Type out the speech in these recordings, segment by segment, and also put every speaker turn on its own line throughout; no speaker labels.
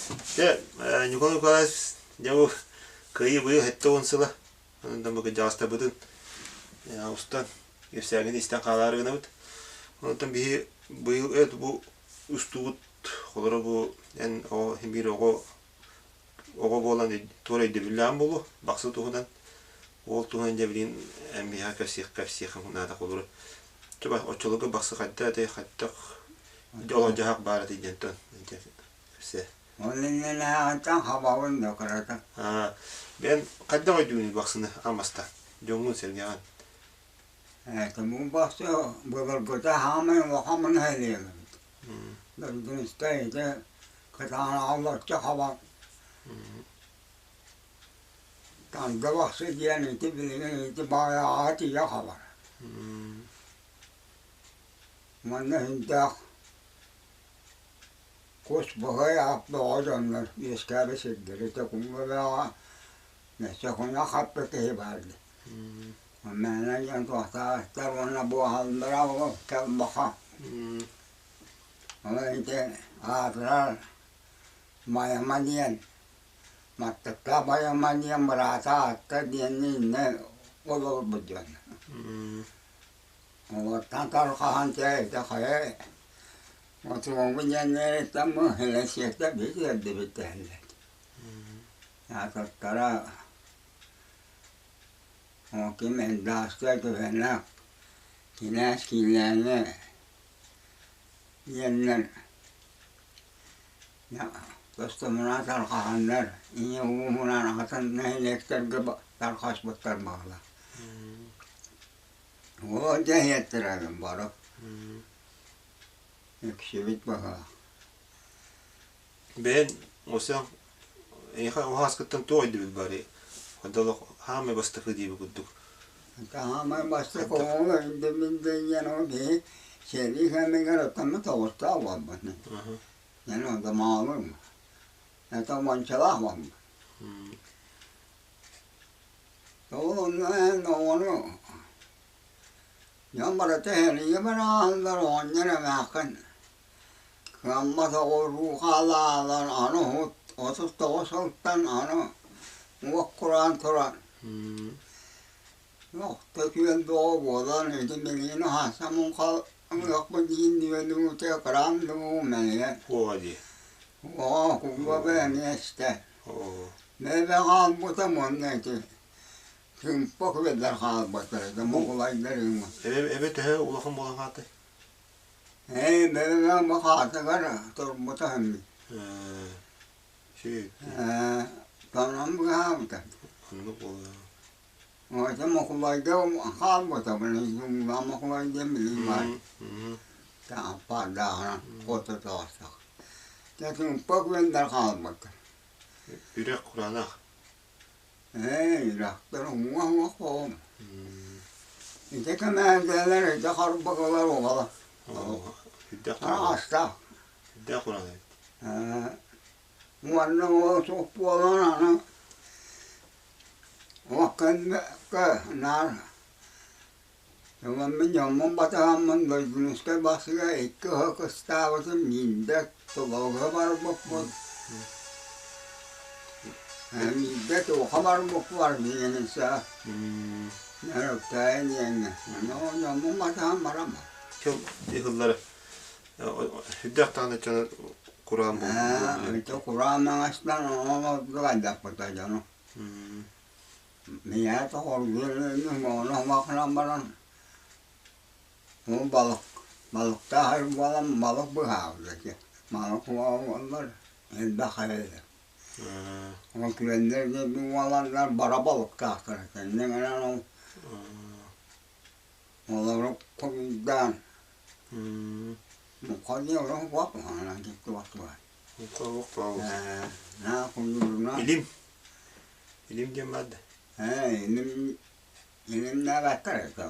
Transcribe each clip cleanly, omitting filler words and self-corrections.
Дьэ, Николай Николаевич, дьэ бу Кыайыы быйыл 70 сыла. Онон бу кырдьаҕастарбытын устан, кэпсээҥҥин истэн хаалаары гынабыт. Онтон биһи быйыл эт бу устубут холоро бу эн оҕо биир оҕо оҕо буолан туора өйдөбүллээх буолуо бахсы туһунан ол туһунан дьэ билигин эн миэхэ кэпсиэх кэпсиэххин наада холоро оччолорго бахсы хайдах этэй хайдах олох-дьаһах баар этэй диэнтэн кэпсээ.
Ол иннинээҕиттэн хабабын да кырата.
Бэйэн хайдах өйдүүгүнүй бахсыны аан-бастаан дьоҥҥун-сэргэҕин?
Этому бахсы былыргыта хаамай улахан мунһалыам эбит. Дойдунуста ити кытаанаҕа олорчу хабан Танга бахсы диэн ити билигин ити баайаҕа тиийэ хабар. Манна хүндээх Кус быһый ат бөҕө дьоннор үөскээбит сирдэрэ Төкүҥҥэ Мэччэкуҥҥа хаппыт киһи баар дии. Мээнэ диэн туохтаахтар уонна буоһаллара ол кэлбаха. Ол ити аатырар Майама диэн Маттыктаах Байама диэн быраата аатта диэн иннэ олорбут дьон. Олортон тарҕаһан чэ хайа Отуоҥҥу диэннэриттэн мыһылесиэттэ биир үөрдүбүт дэһэллэр. Аатыттара ол ким элбээхтэ түһэнэх кинээс киилээни диэннэр тостомуна тарҕаһаннар ийэ ууһунан атын нэһилиэктэргэ тарҕаспыттар буолла. Ол дьэһиэттэрэ бары Үксүбүт баҕалаах.
Бэйэн осеҥ эйиэхэ уһааскыттан туох өйдөбүл баарый? Хайдах хаамай бастакы диэби курдук.
Хаамай бастакы оҕо өйдөбүл диэн ол киһи сэрии кэмигэр оттоммут оҕустаах буолбут. Яны одомоолум. Это уончалаах буолбут. Ол онно эн оҕону Дьон барыта эрийэ барааллар, оҕонньор эмээххин кыаммат оҕуруу хаалаалар, аны 39 сылтан аны уох кураан туран охто күөл бөҕө буолан ити билигин аһааса муҥха ылыахпыт диин диэн кыраан дуу мэлийэн
Куоҕа дии.
Уоҕа куба эмиэ истэ. Бэйбэ хаалбыта уонна ити Тыымпа күөллэр хаалбаттар этэ, моҕулайдар ыҥа.
Эбэ, эбэ төһө улахан буолан хаалтай?
Ээ, бэбэ бу хаатыгар турбута хэммит.
Ээ,
Ээ, тонон быһаабыта.
Оннук буолла.
Ото Мохулайга хаалбыта, билигин Мохулай диэн билигин баар. Тааппардааҕынан хоту тоҕостох. Дьэ тыымпа күөллэр хаалбыттар.
Үрэх кураанах.
Ээ, үрэхтэр уҥа-уҥа хоһум. Ити кэмээдэлэр ити харбакалар уҕала.
Үрдээх
Араҕастаах.
Үрдээх кураан эбит.
Ээ, уонна ол суох буолан аны олох кэлбэккэ наар Ылыммын дьоммун батыһаммын Дойдунускай Бахсыга икки ыһык ыстаабытым Мииндэ Тулуга барбыппыт Мииндэ туоха барбыппар диэниссэ Нөрөктөөйө диэҥҥэ дьоммун батыһан барам
Кыл ыһыллары үрдээх даҕаны дьоно кураан
буолбут. Ити кураан маҥастан оҥордук айдаппыта дьону. Миэхэ тоҕоргуйан баран ол балык балыктаах эр буолан балык быһаабыта ити балык уоллар элбэх эбит ол күөллэр диэки уоланнар бара балыктаахтар этэ инньэ гынан ол олору куйдаан
Илим. Илим диэн баар да?
Ээ, илим илимнээбэттэр этэ.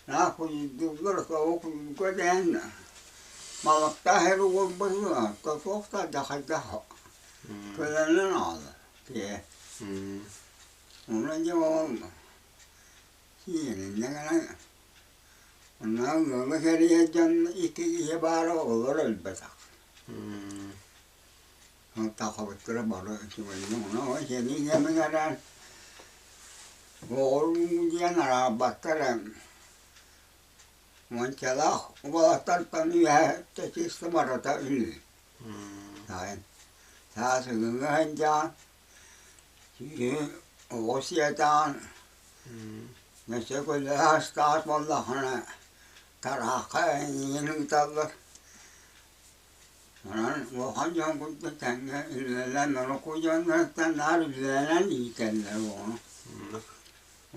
Наа куйдууллар ол куйууга дэһэн балыктаах эр уолбутун туох да хайдах көлөнөн аҕалар тиэ. Онон дьэ ол сиэриннэ гынан Онно ыалы кэрийэ дьон икки киһи баара олор өлбөтөх. Тахабыттара бары үчүгэйдик. Онон сэрии кэмигэр оҕолуу диэн араарбаттар уончалаах уолаттартан үөһэ чисто барыта үһү. Саас ыгыҥҥа сылдьан, оҕо сиэтээн, өссө көлөһө астаах буоллаххына тараахха эйигин ыыталлар. Онон улахан дьон курдук тэҥҥэ үлэлээн урукку дьоннортон наар үлэлээн иитэллэр оҕону.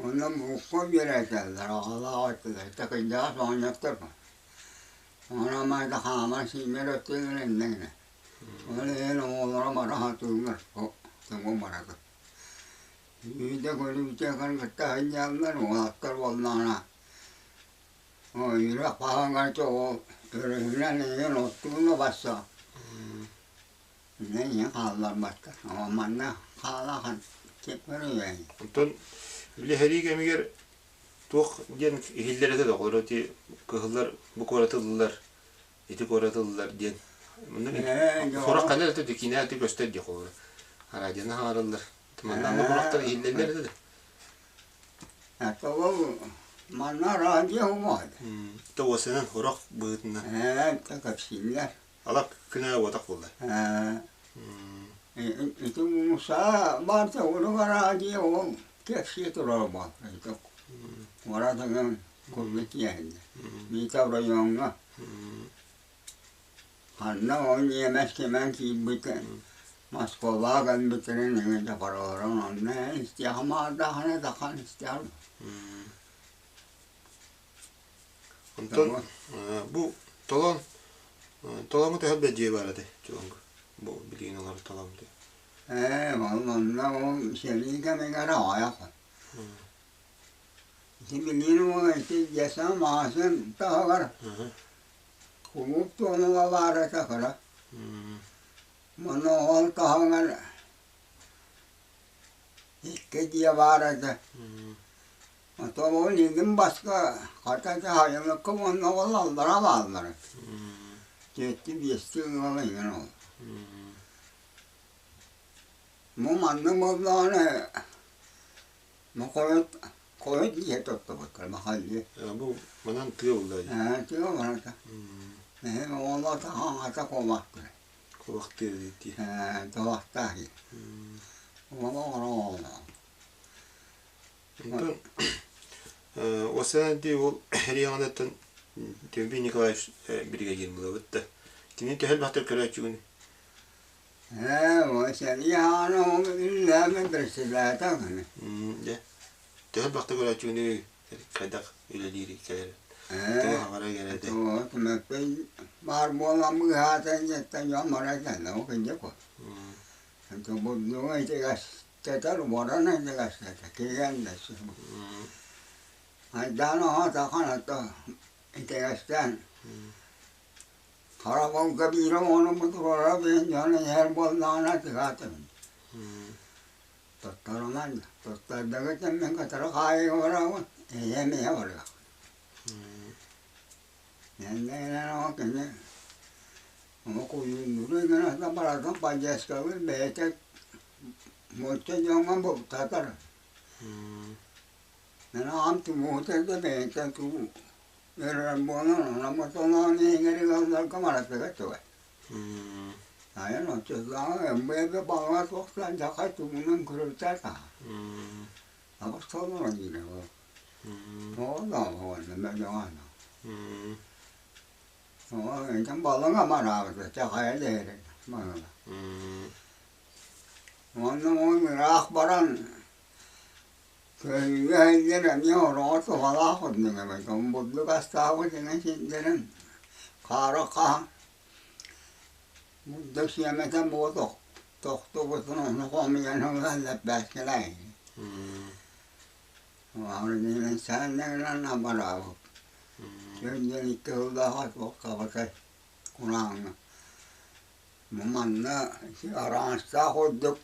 Онно муҥха үөрэтэллэр, аҕалаах өттүлэр, такыйдаах оҕонньоттор. Онон маайда хаамар сиимэр өттүлэр иннэ гинэ. Ол иһин оҕолоро бара сатыыллар, тугу барабыт. Үүтэ көрүүтэ кыргыттар сылдьаллар, уолаттар буоллаҕына Үөрэх хаһааҥҥа ол өрүһүнэн эйигин оттууну барса Инньэ хаалларбаттар. Манна хаалахан кэппэрийэйин.
Онтон били сэрии кэмигэр туох диэн иһиллэр этэ доҕор ити кыһыллар бу куораты ыллылар, ити куораты ыллылар диэн. Сурах ханна да киинэ ити көстөр дии холобура. Радионы хаҥараллар. Манна оннук сурахтар иһиллэллэр этэ да.
Ол манна радио уҥуоҕа.
Тоҕусунан урок быһыытынан.
Ээ, кэпсииллэр.
Алак күнэ уотах буолла.
Ээ, ити муса барта урук радио ол кэпсии турар буол. Куоратыгын курдук киэһиннэ. Биитэ оройуоҥҥа Ханна ол ньиэмэс кимэн киирбитин, Москваҕа кэлбиттэрин эҥин параларын онно истиэххэ маалдаахына тахан истиэҕим.
Онтон бу толон толоҥу төһө да дьиэ баар этэй чулоҥҥа бу билигин олорор толоҥ дии.
Ээ, онно ол сэрии кэмигэр аҕыйах. Ити билигин ол ити дьэсэ маҕаһыын таһыгар Кулууп туонуга баар этэ кыра. Маны ол таһыгар икки дьиэ баар этэ. Оттон ол илин баска хата дьаһайылыкка уонна ол аллара бааллара. Түөртүү-биэстии ыал эҥин ол. Бу маннык буоллаҕына Хойут хойут дьиэ туттубуттар махалли.
Бу манан тыа улла
Ээ, тыа барыта. Эһэм оҕолото хаҥата куобахтыыр.
Куобахтыыр дии.
Ээ, туһахтаах дии. Оҕолоро
Онтон Осанди ол Риаҕанаттан Тимофей Николаевич биригэдьиир булабыт да. Кини төһө элбэхтик көрөөччүгүн
Ээ, сэрии аана үллээмэ председатель.
Дьэ, төһө элбэхтик көрөөччүгүнүй хайдах үлэлиирий кэлэр
Ээ,
туох аҥара кэлэртэй?
Түмэппий баар буолан быыһаата инниттэн дьон бара кэллэ, ол киндьэ куо. Бурдугу итигэстэтэр, уоран итигэстэтэр, кигэн да Айдаан оһо тахан ото итигэстээн Хара волга биирэ оҕону туруора биһин дьон иһэр буоллаҕына тыгаатым. Туттарынан туттардыгытын мин кытары хаайыыга барабын, ийэм ийэ барыах. Иннинэн ол кини куйууннуру гына баратын поддержкалыыр бэйэтэ муочча дьоҥҥо бултатар. Мен аҕам тумуута да бэйэтэ туу Өрөр буолан онон иһиҥэри ыалларга маратыга туга. Айан оччотооҕу МБ баҕа туохтан дьахай тугунан көрүлтэ Абас толорон диирэ ол. Оҕолоох мөлөҕөн. Оҕо балаҥа мараабыта чахайа дэһэрэ маҥана. Уонна ол ыраах баран Көһүүгэ сылдьар эмиэ ороҕо туһалаах курдук эбит. Бурдук астаабыт эҥин сирдэрин хаара хаһан бурдук сиэмэтэ буолуох тохтубутун ону хомуйан ылан лэппээскэлээн абараабыт. Сылдьан икки сыллааҕа туох табатай курааҥҥа. Манна араастаах курдук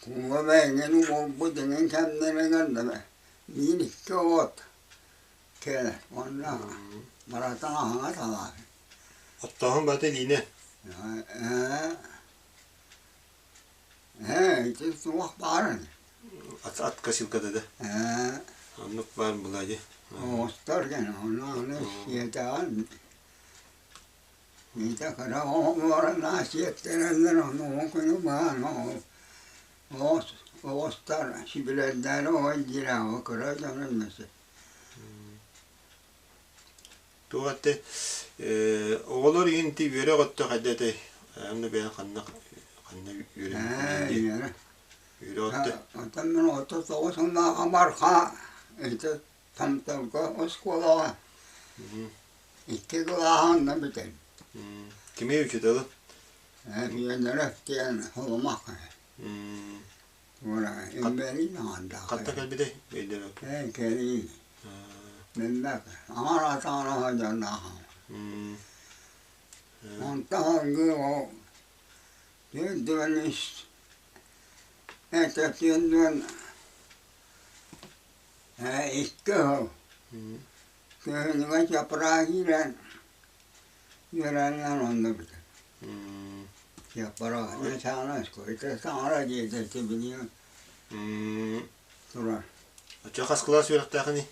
Куҥа эҥин уолбут эҥин кэмнэригэр биир-икки от кэлэр уонна барытын аһаҥас алаас.
Оттооһун барыта илиинэ?
Ээ. Ити суох баарын.
Ат, ат косилката да?
Ээ.
Оннук баар була дии.
Оҕустар гэн ону аны сиэтэҕин Миитэ кыра оҕолоро наа сиэттэрэллэр ону ол күнү баан оҕус оҕустар сибилэрдээри оҕой диирэ ол кыра дьону эмэси.
Туох этэ оҕолор иһин ити үөрэх өттө хайда этэй? Онно бэйэҥ ханна ханна үөрэммиккиний дии? Үөрэх өттө.
Оттон мин 39 сыллааҕа барха ити Томторго оскуолаҕа икки кылааһы онно бүтэрбит.
Кими учууталы?
Үөннэрэ диэн холумах. Ура инбэлиит аҥардаах.
Ханта кэлбитэй? Өйдөөбөккүн.
Ээ, кэлии. Билбэт. Аҥар атаҕар сылдьардаах. Онтон салгыы ол түөрт үс это түөрт Икки сыл күһүнүгэр чапраах киирэн үөрэнэн онно бүтэр. Чаппараах саҥара саҥара диэтэ билигин турар.
Оччо хас кылаас үөрэхтээхиний?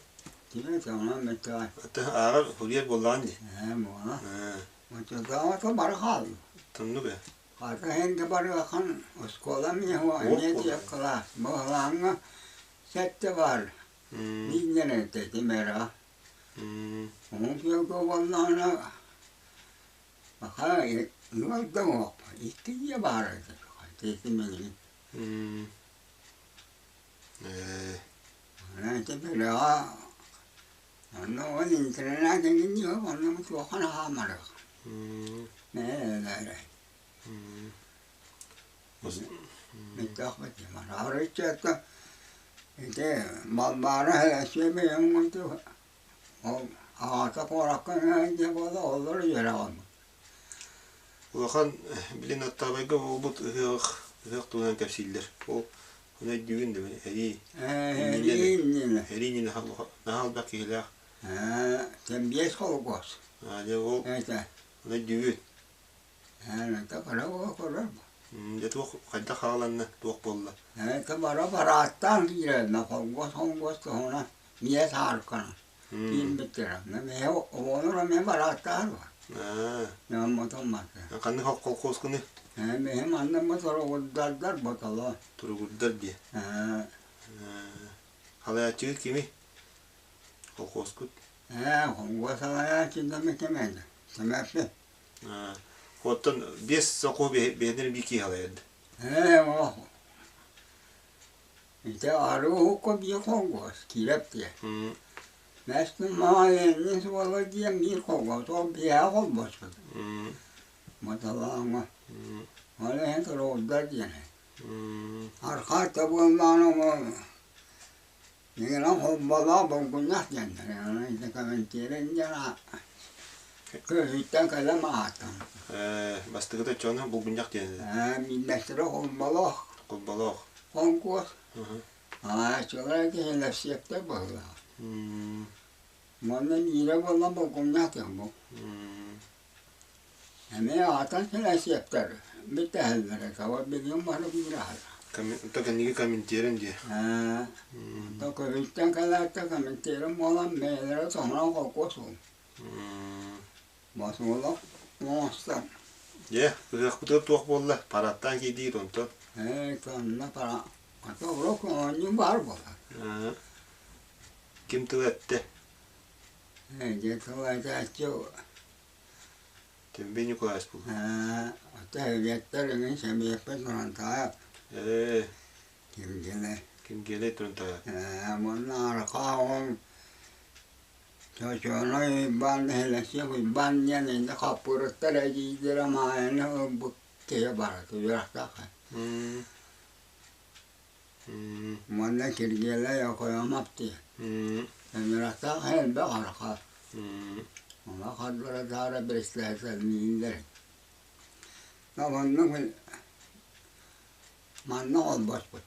Кими саҥа мэтэҕэ.
Ааҕар суруйар буоллаҕын дии.
Ээ буола. Оччотооҕута бары хаалла.
Тоннук ээ.
Хата иһин да барыаххын оскуола эмиэ эмиэ диэх кылаас. Быһылааҥҥа Сэттэ баар. Биирдэрэ тэтимэрэ. Уһун күөлгэ буоллаҕына баха ыал да уох икки дьиэ баар этэ тэтимэлии. Ити бэлэҕэ онно ол интернат эҥин онно туохха наһаамарых. Ээ Ити Балбаара Һэлэсиэбэйэҥ ол аҕата куоракка диэн буолла оллор үөрэҕим.
Улахан билин Аттаабайга буолбут ыһыах ыһыах туһунан кэпсииллэр. Ол ону өйдүүгүн да эрии
Эрии
эрии наһаа элбэх киһилээх.
Ээ, биэс холкуос.
Аа дьэ ол
Это
ону өйдүүгүн.
Ээ,
Дьэ туох хайдах хааланна, туох буолла?
Ээ, бара барааттаан киирэллэр, холгуос-холгуос туһунан миэ саарканан киирбиттэрэ. Мэ оҕолор эмиэ барааттаан
Аа,
Дьоммотун барда.
ханнык колхозкуну?
Ээ, биһи манна бу туругурдардар ботоло.
Туругурдар диye.
Ээ,
Халаяччыгыт кими? Колхозкут?
Ээ, холгуос салайааччыта кимэ Сэмэппи.
Оттон биэс сокуо биһинэр бии киһалайд.
Ээ, ол ити арыы биир холгуос киирэп диye. Мэстин маайыннын суола диэн биир холгуос, ол биэһэ холбоспут. Маталааҥа. Ол иһин туругурдар диэн. Архаа табыыллаан Миигин холболоох булгунньах диэннэр, ону ити комментиэрин диэн кыыһыттан кэлэн ааттам.
Ээ, бастакыта чону булгунньах диэн этэ.
Ээ, мииннэстэрэ холболоох.
Холболоох.
Конкурс. Ааччылар киһилэр быһыылаах. Манна биирэ буолла булгунньах диэн бу. Эмиэ аатан кэлэсиэптэр бүтэһэллэрэ, кого билигин бары биир аһара.
То кэнниги комментиэрин диye.
Ээ, то көһүттэн кэлээттэ комментиэрин буолан бэйэлэрэ тоһунан холкуос буол. Босуолок оҥостон.
Дьэ, ыһыахпытыгар туох буолла? Парадтаан киирдигит онтон?
Ээ, сонно пара. Ото урок оонньуу баар буолар.
Ким тыл эттэ?
Ээ, дьэ тыл этээччи
Тимбей Николаевич буолуо.
Ээ, ото эбиэттэр эҥин сэбиэппит Турантаев.
Ээ.
Кимгиэлэй.
Кимгиэлэй Турантаев.
Ээ, уонна арҕаа ол Чочуонай Уйбаан Нэһилэсиэк Уйбаан диэн инде хаппыырыттар эдьиийдэрэ Маайаны ылбыт киһи барыта үөрэхтээх. Уонна Киргиэлэй Окоемов дии. Үөрэхтээх элбэх арҕаа. Ону хардара-таара председателлииллэр. Оннук манна холбоспут.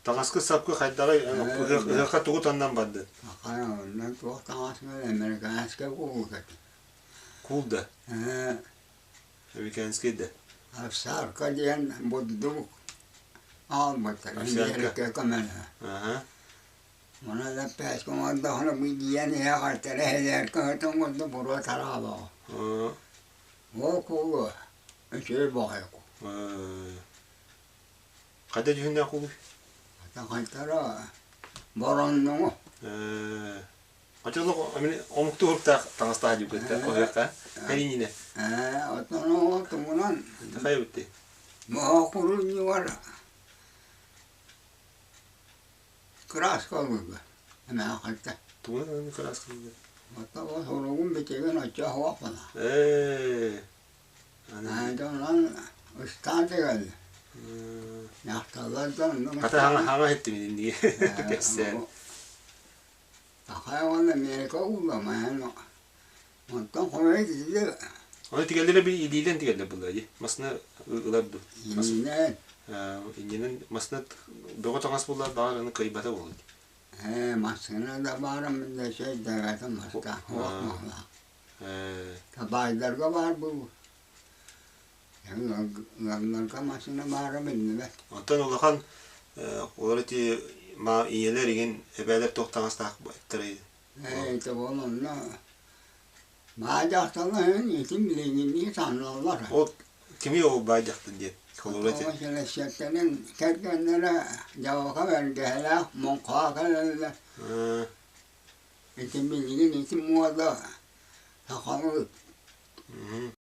Таҥаскы сапкы хайдаҕый ыһыахха тугу таннан бардын?
Хайа онно туох таҥас американскай куул этэ.
Куул да? Американский да?
Овсярка диэн бурдук аҕалбыттар
Овсянка.
Эмиэрикэ көмөлөһө.
Аха.
Ону лэппээскэ оҥордоххуна бу иийэн иһэ эһэлээркэ ыһытын курдук буруо тараабаҕа. Ол куулу үчүгэй баҕайы
Хайда дьүһүннээх куулуй?
Хайтара бороннуҥу.
Очолох омуктуу уруктаах таҥастаах дьүккүттэ оһуохха кэлиининэ.
Оттон ол тугунан
Хайа битти?
Моһоокурунньугар кырааска ылыыга эмээххиттэн.
Тугунан кырааска ылыыга?
Оттон ол суругун бичигин оччо суохпуна.
Ээ.
Онон ыстаан тигэллэр. Дьахталлар да оннук
Хата хаҥа иһиттим инники кэпсээн.
Саха уонна Америка уулламайан онтон хомойо ититилэр
Оны тигэллere bir илиилэн тигэллэр булла дии. Масына ылар ду.
Илиинэн.
Иннинэн масына бөҕө таҥас буллар баҕар аны кыйбата буолуо.
Ээ, массыына да баарым да сөйдөбөтүм маска суох маһлаах. Табаайдарга баар бу. Ыалларга массыына баара биллибэт.
Онтон улахан олор ити ма ийэлэр игин эбээлэр туох таҥастаах эттэрий?
Ээ, ити ол онно баай дьахталлар итин билиҥҥиннии таҥналлар.
Ол кими ол баай дьахтар диэн? Холобура ити.
Сэлэссиэттэрин кэргэннэрэ дьалха бэргэһэлээх муҥхаҕа кэлэллэр. Ити билигин ити муода сахалыы.